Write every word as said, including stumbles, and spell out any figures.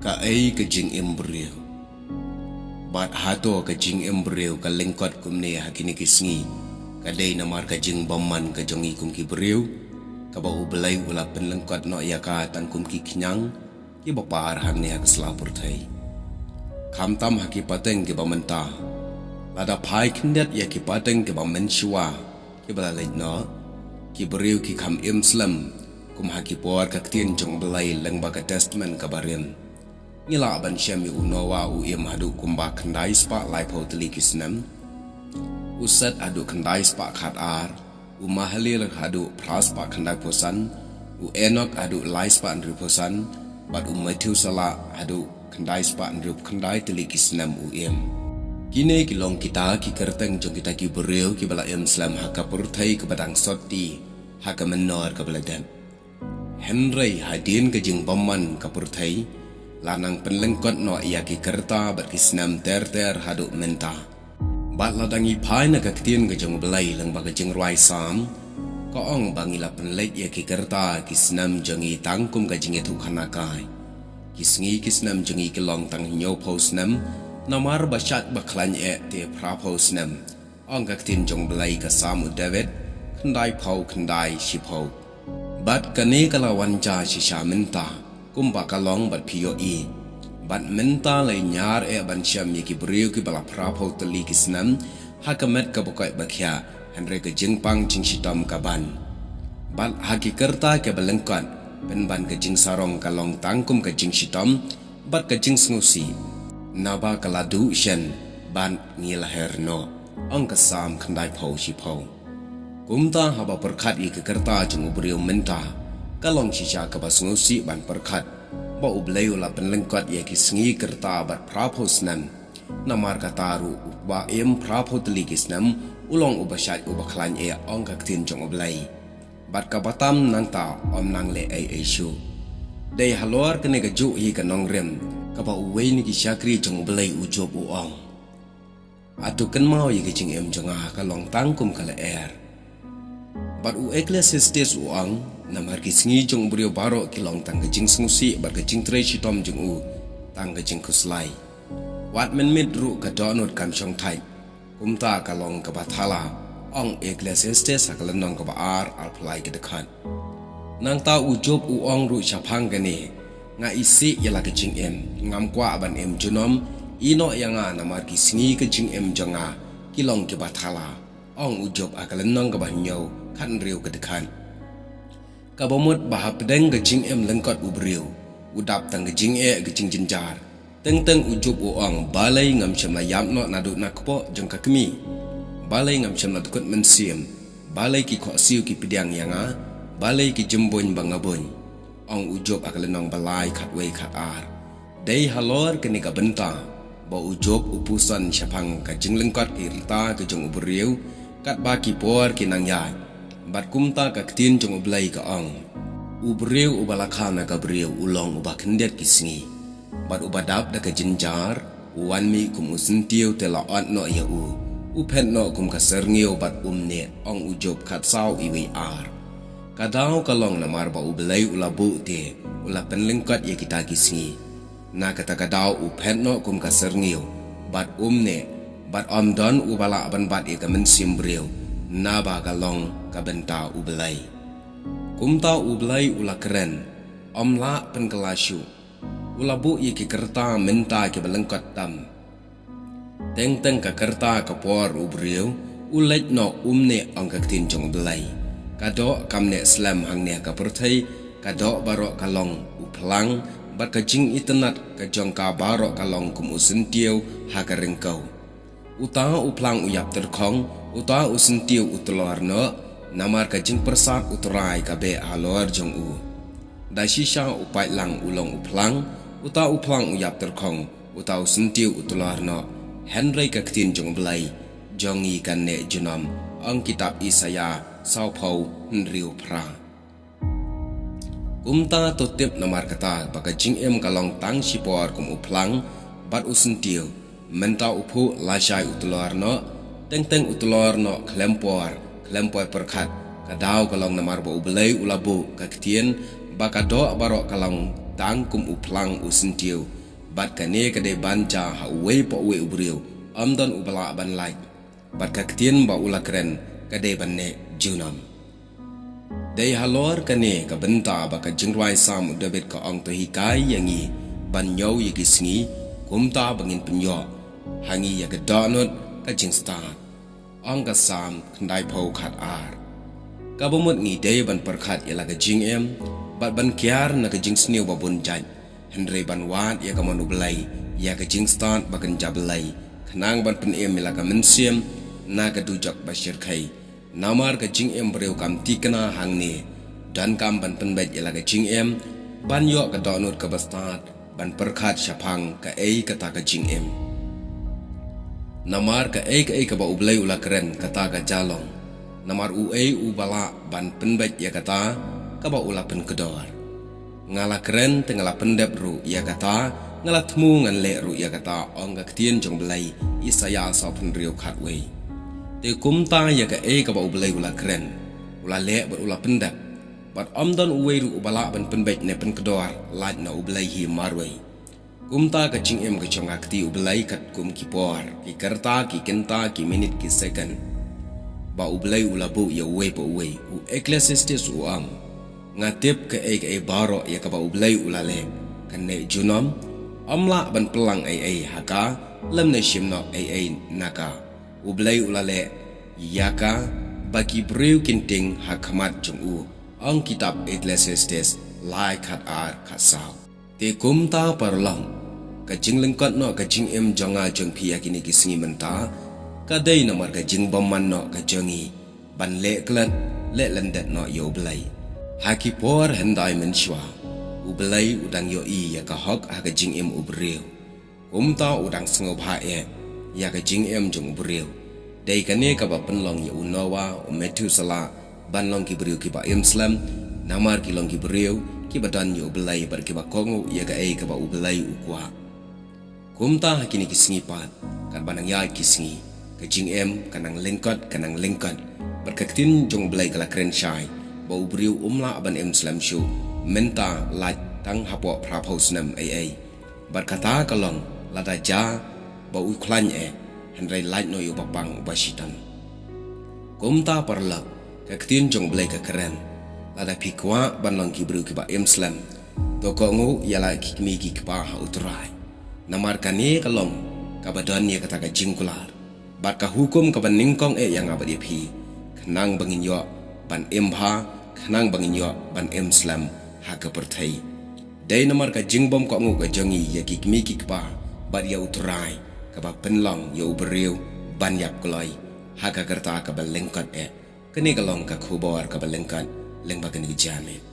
Kaei ka jingim briew? Bad hato ka jingim briew ka lyngkot kumne ha kine ki sngi? Ka dei namar ka jingbymman ka jong ngi kum ki briew, kaba U Blei u la pynlyngkot noh ïa ka tang kum ki khñiang kiba par hangne ha ka sla pyrthei. Khamtam ha ki pateng kiba mynta, lada phai khyndiat ïa ki pateng kiba mynshuwa kiba la leit noh, ki briew ki kham im slem kum ha ki por ka Ktien jong U Blei lyngba ka Testament kaba rim. Ngi lah ban shem ïa u Noah, u im haduh kumba khyndai spah laiphew tylli ki snem, u Set haduh khyndai spah khatar, u Mahalalel haduh phra spah khyndaiphew san, u Enok haduh lai spah hynriewphew san, bad u Methuselah haduh khyndai spah hynriewphew khyndai tylli ki snem u im. Kine ki long kita ki kyrteng jong kita ki briew kiba la im slem ha ka pyrthei kaba dang sotti ha ka mynnor kaba la dep. Hynrei hadien ka jingbymman ka pyrthei, la nang pynlyngkot noh ïa ki kyrta bad ki snem ter ter haduh mynta. Bad lada ngi phai na ka Ktien ka jong U Blei lyngba ka jingrwai Salm, ka ong ba ngi la pynleit ïa ki kyrta ki snem jong ngi tang kum ka jingïathuhkhana kai. Ki sngi ki snem jong ngi ki long tang hynñiewphew snem, namar ba shait ba khlaiñ eh te phraphew snem, ong ka Ktien jong U Blei, ka Salm u David khyndaiphew khyndai, shiphew. Bad kane ka la wan jia shisha mynta, kumba ka long bad phi ïohi. Bad mynta la ñiar eh ban shem ïa ki briew kiba la phraphew tylli ki snem ha ka met kaba koit ba khiah, hynrei ka jingpang jingshitom ka ban. Bad ha ki kyrta kiba lyngkot, pynban ka jingsarong ka long tang kum ka jingshitom bad ka jingsngewsih, naba ka la duh shen bad ngi la her noh, ong ka Salm khyndaiphew, shiphew. Kumta haba pyrkhat ïa ka kyrta jong u briew mynta, ka long shisha kaba sngewsih ban pyrkhat ba U Blei u la pynlyngkot ïa ki sngi kyrta bad phraphew snem. Namar kata ruh uba im phraphew tylli ki snem u long uba shait uba khlaiñ eh, ong ka Ktien jong U Blei. Bad kaba tam nangta ym nang leh ei ei shuh. Dei halor kane kajuh hi ka nongrim kaba uwei na ki shakri jong U Blei u Job u ong, "Hato kynmaw ïa ka jingim jong nga ka long tang kum ka lyer?" Bad u Ecclesiastes u ong, "Namar ki sngi jong u briew baroh ki long tang ka jingsngewsih bad ka jingtrei shitom jong u tang ka jingkhuslai. Wat mynmiet ruh ka dohnud kam shong thait, kumta ka long kaba thala," ong Ecclesiastes ha ka lynnong kaba ar, arphew lai ka dkhot. Nangta u Job u ong ruh shaphang kane, "Nga isih ïa la ka jingim, ngam kwah ban im junom, ïehnoh ïa nga namar ki sngi ka jingim jong nga ki long kiba thala," ong u Job ha ka lynnong kaba hynñiew, khathynriew ka dkhot. Kaba mut ba hapdeng ka jingim lyngkot u briew, u dap tang ka jingeh ka jingjynjar. Teng teng u Job u ong, "Balei ngam shym la ïap noh naduh na kpoh jong ka kmie? Balei ngam shym la dkut mynsiem? Balei ki khohsiew ki pdiang ïa nga? Balei ki jembuiñ ba nga buiñ?" ong u Job ha ka lynnong ba lai, khatwei khatar. Dei halor kane ka bynta ba u Job u puson shaphang ka jinglyngkot ki rta ka jong u briew katba ki por ki nang ïaid. Bad kumta ka Ktien jong U Blei ka ong, "U briew uba la kha na ka briew u long uba khyndiat ki sngi." Bad uba dap da ka jynjar, u wan mih kum u syntiew te la ot noh ïa u, u phet noh kum ka syrngiew bad um neh, ong u Job khatsaw, iwei ar. Ka daw ka long namar ba U Blei u la buh te u la pynlyngkot ïa kita ki sngi. Na kata ka daw u phet noh kum ka syrngiew bad um neh, bad ym don uba lah ban bat ïa ka mynsiem briew, naba ka long ka bynta U Blei. Kumta U Blei u la kren, ym lah pynkylla shuh. U la buh ïa ki kyrta mynta kiba lyngkot tam. Teng teng ka kyrta ka por u briew u leit noh um neh, ong ka Ktien jong U Blei. Ka doh kam neh slem hangne ha ka pyrthei, ka doh baroh ka long u phlang, bad ka jingitynnad ka jong ka baroh ka long kum u syntiew ha ka ryngkew. Uta u phlang u ïap tyrkhong, uta u syntiew u tlor noh, namar ka jingpyrsad U Trai ka beh halor jong u. Da shisha u paidlang u long u phlang, uta u phlang u ïap tyrkhong, uta u syntiew u tlor noh, hynrei ka Ktien jong U Blei jong ngi kan neh junom, ong kitab Isaïah sawphew hynriew phra. Kumta to tip namar kata ba ka jingim ka long tang shipor kum u phlang bad u syntiew. Mynta u phuh lashai u tlor noh, teng teng u tlor noh khlem por, khlem poi pyrkhat. Ka daw ka long namar ba U Blei u la buh ka ktien ba ka doh baroh ka long tang kum u phlang u syntiew, bad kane ka dei ban jia ha uwei pa uwei u briew, ym don uba lah ban lait. Bad ka ktien ba u la kren ka dei ban neh junom. Dei halor kane ka bynta ba ka jingrwai Salm u David ka ong, to hikai ïa ngi ban ñiew ïa ki sngi, kumta ba ngin pynïoh ha ngi ïa ka dohnud ka jingstad. Ong ka Salm khyndai phew khat ar. Kaba mut ngi dei ban pyrkhat ïa la ka jingim, bad ban kiar na ka jingsniew ba bun jait. Hynrei ban wad ïa ka mon U Blei, ïa ka jingstad ba kynja Blei, khnang ban pynim ïa la ka mynsiem na ka dujok ba shyrkhei. Namar ka jingim briew kam thikna hangne, donkam ban pynbeit ïa la ka jingim, ban ïoh ka dohnud kaba stad, ban pyrkhat shaphang kaei kata ka jingim. Namar kaei kaei kaba U Blei u la kren kata ka jia long. Namar uei uba lah ban pynbeit ïa kata kaba u la pynkdor. Nga la kren te nga la pyndep ruh ïa kata, nga la thmu ngan leh ruh ïa kata, ong ka ktien jong U Blei, Isaïah saw phew hynriew khat wei. Te kumta ïa kaei kaba U Blei u la kren, u la leh bad u la pyndep. Bad ym don uwei ruh uba lah ban pynbeit ne pynkdor lait na U Blei hi marwei. Kumta ka jingim ka jong nga kti U Blei katkum ki por, ki kyrta, ki kynta, ki minit, ki second. Ba U Blei u la buh ïa uwei pa uwei, u Ecclesiastes u ong, nga tip kaei kaei baroh ïa kaba U Blei u la leh, kan neh junom, ym lah ban pynlang ei ei ha ka, lymne shim noh ei ei na ka. U Blei u la leh ïa ka ba ki briew kin tieng ha khmat jong u, ong kitab Ecclesiastes lai khat ar khat saw. Te kumta paralok, ka jinglyngkot noh ka jingim jong nga jong phi ïa kine ki sngi mynta, ka dei namar ka jingbymman noh ka jong ngi ban leh klet, leh lyndet noh ïa U Blei. Ha ki por hyndai mynshuwa, U Blei u dang ïohi ïa ka hok ha ka jingim u briew. Kumta u dang sngewbha eh ïa ka jingim jong u briew. Dei kane kaba pynlong ïa u Noah, u Methuselah, ban long ki briew kiba im slem, namar ki long ki briew kiba don ïa U Blei bad kiba kohnguh ïa kaei kaba U Blei u kwah. Kumta ha kine ki sngi pat, katba nang ïaid ki sngi, ka jingim ka nang lyngkot, ka nang lyngkot. Bad ka ktien jong U Blei ka la kren shai ba u briew um lah ban im slem shuh mynta lait tang hapoh phra phew snem ei ei. Bad kata ka long lada jia ba u khlaiñ eh, hynrei lait noh ïa u bapang uba shitom. Kumta paralok, ka ktien jong U Blei ka kren, lada phi kwah ban long ki briew kiba im slem, to kohnguh ïa la ki kmie ki kpa ha U Trai. Namar kane ka long kaba don ïa kata ka jingkular bad ka hukum kaba nyngkong eh ïa nga bad ïa phi, khnang ba ngin ïoh ban im bha, khnang ba ngin ïoh ban im slem ha ka pyrthei. Dei namar ka jingbymkohnguh ka jong ngi ïa ki kmie ki kpa bad ïa U Trai, kaba pynlong ïa u briew ban ïap kloi ha ka rta kaba lyngkot eh. Kane ka long ka khubor kaba lyngkot lyngba kane ka janmiet.